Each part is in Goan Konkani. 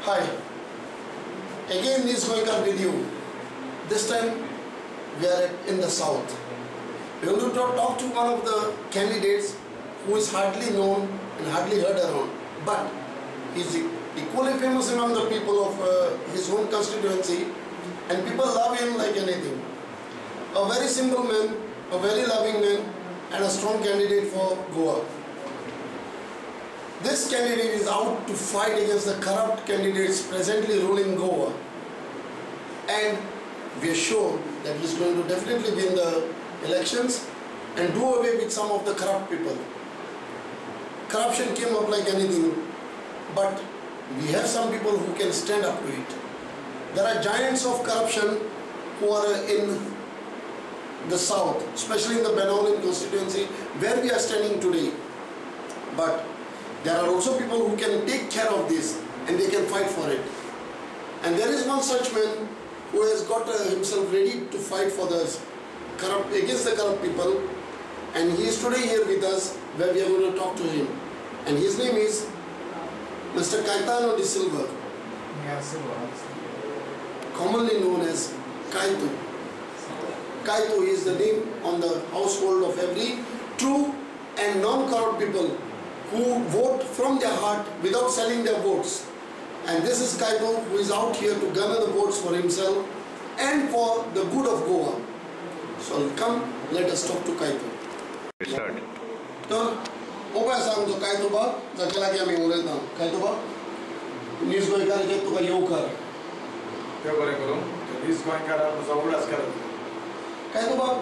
Hi, again News Goenkar with you. This time we are in the south. We are going to talk to one of the candidates who is hardly known and hardly heard around, but he is equally famous among the people of his own constituency, and people love him like anything. A very simple man, a very loving man, and a strong candidate for Goa. This candidate is out to fight against the corrupt candidates presently ruling Goa, and we are sure that he is going to definitely win the elections and do away with some of the corrupt people. Corruption came up like anything, but we have some people who can stand up to it. There are giants of corruption who are in the south, especially in the Benaulim constituency where we are standing today. But there are also people who can take care of this and they can fight for it. And there is one such man who has got himself ready to fight for the corrupt, against the corrupt people, and he is today here with us where we are going to talk to him. And his name is Mr. Caetano de Silva, commonly known as Caito. Caito is the name on the household of every true and non-corrupt people who vote from their heart without selling their votes. And this is Caito, who is out here to garner the votes for himself and for the good of Goa. So come, let us talk to Caito. Start. तर उपाय आसा आमचो कायतो बाब, जाका लागीं आमी उलयता. कायतो बाब, न्यूज गोंयकाराचेर तुका येवकार. देव बरें करूं. न्यूज गोंयकाराक म्हजो उगडास करत. कायतो बाब,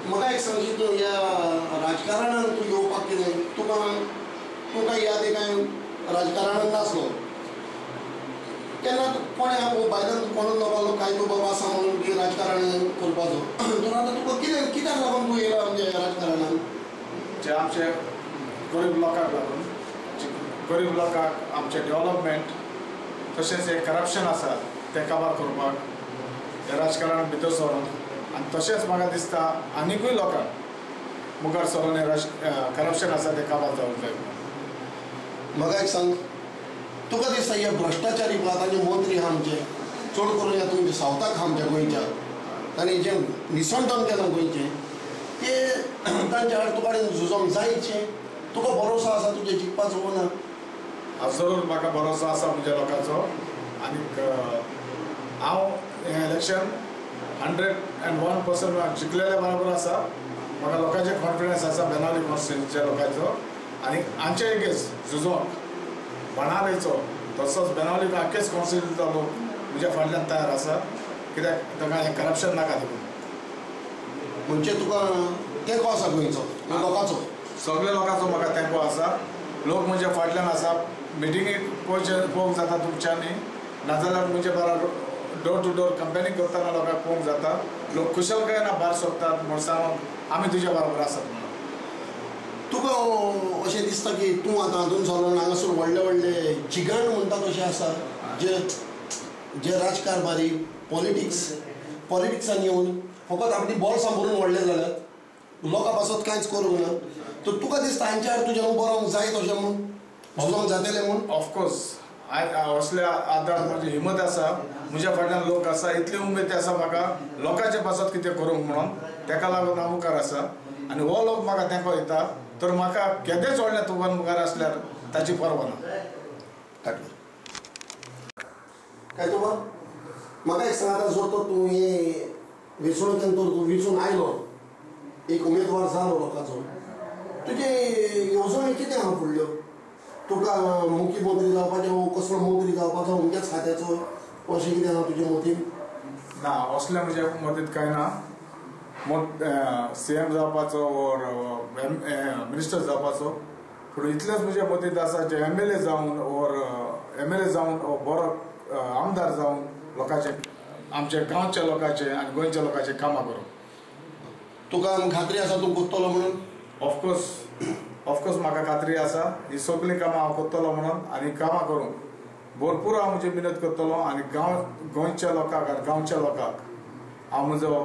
म्हाका एक सांगशी, तूं ह्या राजकारणान तूं येवपाक कितें तुका तुका यादी कांय राजकारणान नासलो तेन्ना कोणें भायल्यान कोणूच लोकांलो कायतो बाब आसा म्हणून की राजकारण करपाचो, तर आतां तुका कितें कित्याक लागून तूं येयला आमच्या राजकारणान? जे आमचे गरीब लोकांक लागून, गरीब लोकांक आमचें डेवलपमेंट तशेंच हें करप्शन आसा तें काबार करपाक हें राजकारणान भितर सरून, आनी तशेंच म्हाका दिसता आनिकूय लोकांक मुखार सरून हें करप्शन आसा तें काबार जावंक जाय. म्हाका एक सांग, तुका दिसता हे भ्रश्टाचारी आतां जे मंत्री आहा आमचे, चड करून ह्या तुमच्या सावथाक आहा आमच्या गोंयच्या, तांणी जें निसणटण केलां गोंयचें ते तांच्या आड तुका झुजोंक जायचें, तुका भरोसो आसा तुजें जिखपाचो वो ना? जरूर म्हाका भरोसो आसा म्हज्या लोकांचो, आनीक हांव हें इलेक्शन 101% जिखलेल्या बरोबर आसा. म्हाका लोकांचें कॉन्फिडन्स आसा बेनावली कॉन्स्टिट्युएन्सीच्या लोकांचो, आनी आमचे एगेन्स्ट झुजोंक बाणावलेचो तसोच बेनावली आख्खेच कॉन्स्टिट्युएन्सीचो लोक म्हज्या फाटल्यान तयार आसा, कित्याक तांकां हें करप्शन नाका देखून. म्हणजे तुका तेंको आसा गोंयचो लोकांचो? सगळ्या लोकांचो म्हाका तेंको आसा. लोक म्हज्या फाटल्यान आसा. मिटिंगेक पळोवंक जाता तुमच्यांनी, नाजाल्यार म्हजे बराबर डोर टू डोर कंपेनींग करतना लोकांक पळोवंक जाता. लोक कुशलकायेन भायर सोदतात म्हूण सांगून आमी तुज्या बरोबर आसात म्हणून. तुका अशें दिसता की तूं आतां हातून सरून हांगासर व्हडले व्हडले जिगाण म्हणटा तशें आसा, जे जे राजकारभारी पॉलिटिक्सान येवन फकत आपली बोल्सां भरून व्हडले जाल्यात, लोकां पासत कांयच करूंक ना, तर तुका दिसता हांच्या आड तुज्यान उबो रावंक जाय तशें म्हूण, झुजोंक जातलें म्हूण? ऑफकोर्स असल्या आदार म्हजी हिंमत आसा, म्हज्या फाटल्यान लोक आसा, इतली उमेद आसा म्हाका लोकांचे पासत कितें करूंक म्हणून, तेका लागून हांव मुखार आसा. आनी हो लोक म्हाका तेंको दिता, तर म्हाका केदेंच व्हडलें तुफान मुखार आसल्यार ताची पर्वा ना. कायतो बाब, म्हाका एक सांग, आतां जर तर तूं हे वेंचणुकेन तर तूं वेंचून आयलो, एक उमेदवार जालो लोकांचो, तुजे येवजण्यो कितें आहा फुडल्यो? तुका मुख्यमंत्री जावपाचें वो कसलो मंत्री जावपाचो अमक्याच खात्याचो अशें कितें आहा तुजे मतीन? ना, असलें म्हज्या मतींत कांय ना. सी एम जावपाचो ओर मिनिस्टर जावपाचो, पूण इतलेंच म्हज्या मतींत आसा जे एम एल ए जावन ओर एम एल ए जावन बरो आमदार जावन लोकांचे, आमच्या गांवच्या लोकांचे आनी गोंयच्या लोकांचे कामां करूं. तुका खात्री आसा तूं करतलो म्हणून? ऑफकोर्स, ऑफकोर्स म्हाका खात्री आसा ही सगळीं कामां हांव करतलो म्हणून, आनी कामां करूंक भरपूर हांव म्हजी मेहनत करतलो, आनी गोंयच्या लोकांक आनी गांवच्या लोकांक हांव म्हजो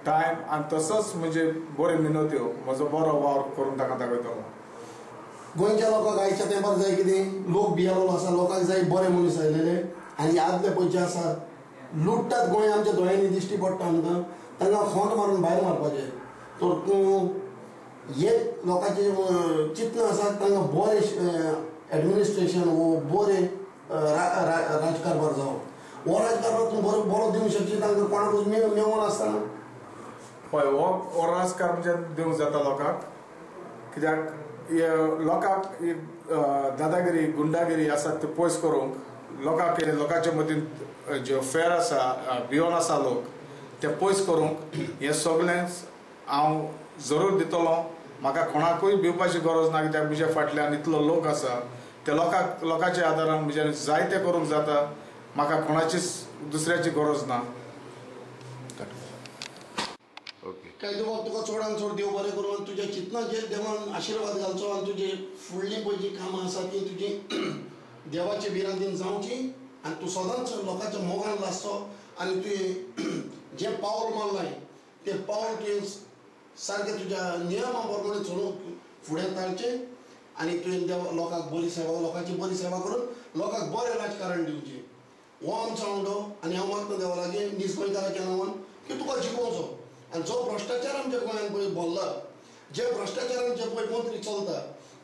टायम आनी तसोच म्हजे बऱ्यो मेहनत्यो, म्हजो बरो वावर करून तांकां दाखयतलो. गोंयच्या लोकांक आयच्या तेंपार जाय कितें, लोक भियेलोलो आसा, लोकांक जाय बरे मनीस आयलेले आनी आदले पयशे आसा लुट्टात गोंय आमच्या दोळ्यांनी दिश्टी पडटा आमकां, तांकां खोंट मारून भायर मारपाचें. तर तूं हे लोकांचें चिंतन आसा तांकां बरें एडमिनिस्ट्रेशन वो बरें राजकारभार जावप, हो राजकारभार तूं बरो बरो दिवंक शकशी तांकां कोणाकूच मेवोन आसतना. हय, हो राजकार म्हणजे दिवंक जाता लोकांक, कित्याक लोकांक दादागिरी गुंडागिरी आसा ते पयस करूंक लोकांक लोकांच्या मदीं ज्यो फेर आसा भियोन आसा लोक ते पयस करूंक हें सगळें हांव जरूर दितलो. म्हाका कोणाकूय भिवपाची गरज ना, कित्याक म्हज्या फाटल्यान इतलो लोक आसा, ते लोकांक लोकांच्या आदारान म्हज्यान जायते करूंक जाता, म्हाका कोणाचीच दुसऱ्याची गरज ना. काय बाब तुका चडान चड देव बरें करूं आनी तुज्या चिंतनाचेर देवान आशिर्वाद घालचो आनी तुजी फुडलीं पळय जीं कामां आसा तीं तुजी देवाच्या भिरांतीन जावची आनी तूं सदांच लोकांच्या मोगान लासचो आनी तुवें जें पावल मारलां तें पावल तुवें सारकें तुज्या नियमा प्रमाणे चलोवंक फुडें ताळचें आनी तुवें देव लोकांक बरी सेवा, लोकांची बरी सेवा करून लोकांक बरें राजकारण दिवचें. हो आमचो आवंडो आनी हांव मागता देवा लागीं नीज गोंयकाराच्या नांवान की तुका जिखोवचो आनी जो भ्रश्टाचार आमच्या गोंयांत पळय भरला, जे भ्रश्टाचारान जे पळय मंत्री चलता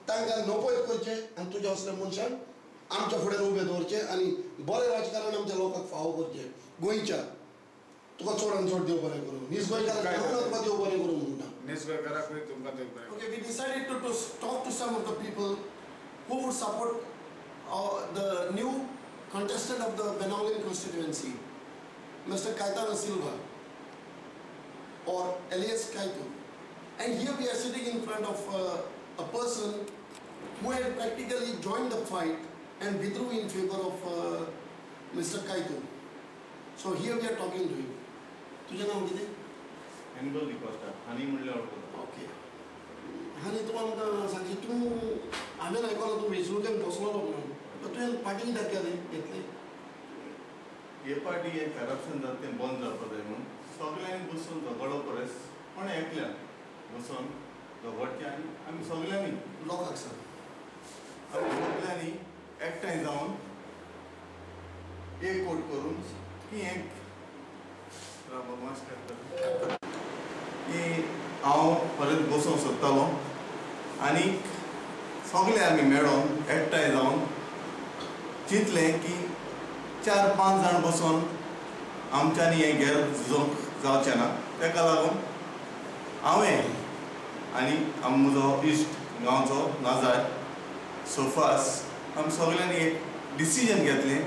तांकां नपयत करचें आनी तुज्या असल्या मनशांक आमच्या फुड्यान उबें दवरचें आनी बरें राजकारण आमच्या लोकांक फावो करचें गोंयच्या. तुका चड आनी चड देव बरें करूं, नीज गोंयकाराक तुका देव बरें करूं म्हणटा. नीज गोंयकाराकूय तुमकां देव बरें. Okay, we decided to talk to some of the people who would support the new contestant of the Benaulim constituency, Mr. Caetano Silva or alias Caitu. And here we are sitting in front of a person who had practically joined the fight and withdrew in favor of Mr. Caitu. So here we are talking to him. तुझे नाम कितें? एनबल डिकोस्टा. हानी म्हणल्यार वळखता. ओके. हानी तूं आमकां सांगशी, तूं हांवें आयकलां तूं वेंचणुकेन बसलोलो म्हणून, तुवें पार्टी कित्याक केलें घेतलें? हे पार्टी हें करप्शन जाता तें बंद जावपा जाय म्हणून सगळ्यांनी बसून झगडो परस कोणें एकल्यान बसून झगडचें आनी आमी सगळ्यांनी लोकांक सांग, आमी सगळ्यांनी एकठांय जावन एक कोट करून की एक की हांव परत बसूंक सोदतालो आनी सगळे आमी मेळोन एकठांय जावन चिंतलें की 4-5 जाण बसून आमच्यांनी हें गेर झुजोवंक जावचें ना. ताका लागून हांवें आनी म्हजो इश्ट गांवचो नाजार सोफास आमी सगळ्यांनी एक डिसिजन घेतलें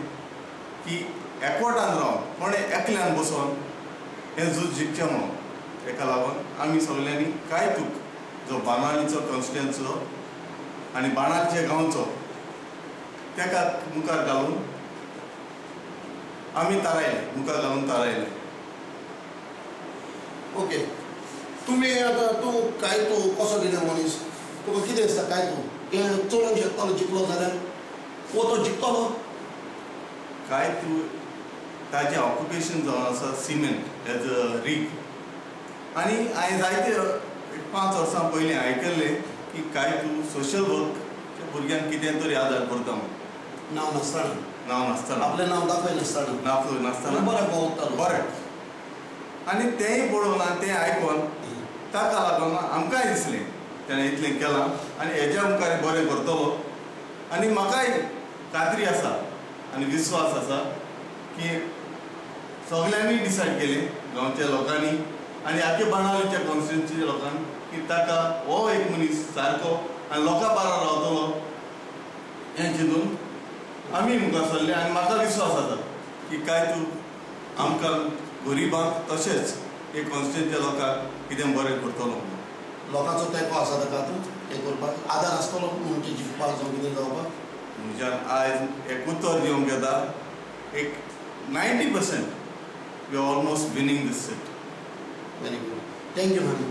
की एकवटान रावन कोणें एकल्यान बसून हें झूज जिखचें म्हणून. ताका लागून आमी सगळ्यांनी कायतूक जो बाणावलीचो कॉन्स्टिट्युएन्सीचो आनी बाणावलीच्या गांवचो ताका मुखार घालून आमी तारायले, मुखार घालून तारायले. ओके, तुमी आतां तूं कायतू कसो कितें मनीस, तुका कितें दिसता कायतू हें चलोवंक शकतलो जिखलो जाल्यार वो तो जिखतलो? कायतू ताजें ऑक्युपेशन जावन आसा सिमेंट एज अ रीग आनी हांवें जायते 5 वर्सां पयलीं आयकल्लें की कायतू सोशल वर्क भुरग्यांक कितें तरी आदार करता म्हणून. नांव नासतना, नांव नासतना, आपलें नांव दाखय नासतना, नांव नासतना बरें भोंवतालो बरें. आनी तेंय पळोवन आनी तें आयकोन ताका लागून आमकांय दिसलें तेणें इतलें केलां आनी हेज्या मुखार बरें करतलो आनी म्हाकाय खात्री आसा आनी विस्वास आसा की सगळ्यांनी डिसायड केलें गांवच्या लोकांनी आनी आख्या बाणावलीच्या कॉन्स्टिट्युएन्सीच्या लोकांनी की ताका हो एक मनीस सारको आनी लोकां बारा रावतलो हें चिंतून आमी मुखार सरले. आनी म्हाका विस्वास आसा की काय तूं आमकां गरिबांक तशेंच एक कॉन्स्टिट्युएन्सीच्या लोकांक कितें बरें करतलो म्हणून. लोकांचो तेंको आसा ताका तूं हें करपाक आदार आसतलो म्हणजे जिखपाक जावं कितें जावपाक? म्हज्यान आयज एक उतर दिवंक येता, एक 90% we are almost winning this seat. Very good, thank you honey.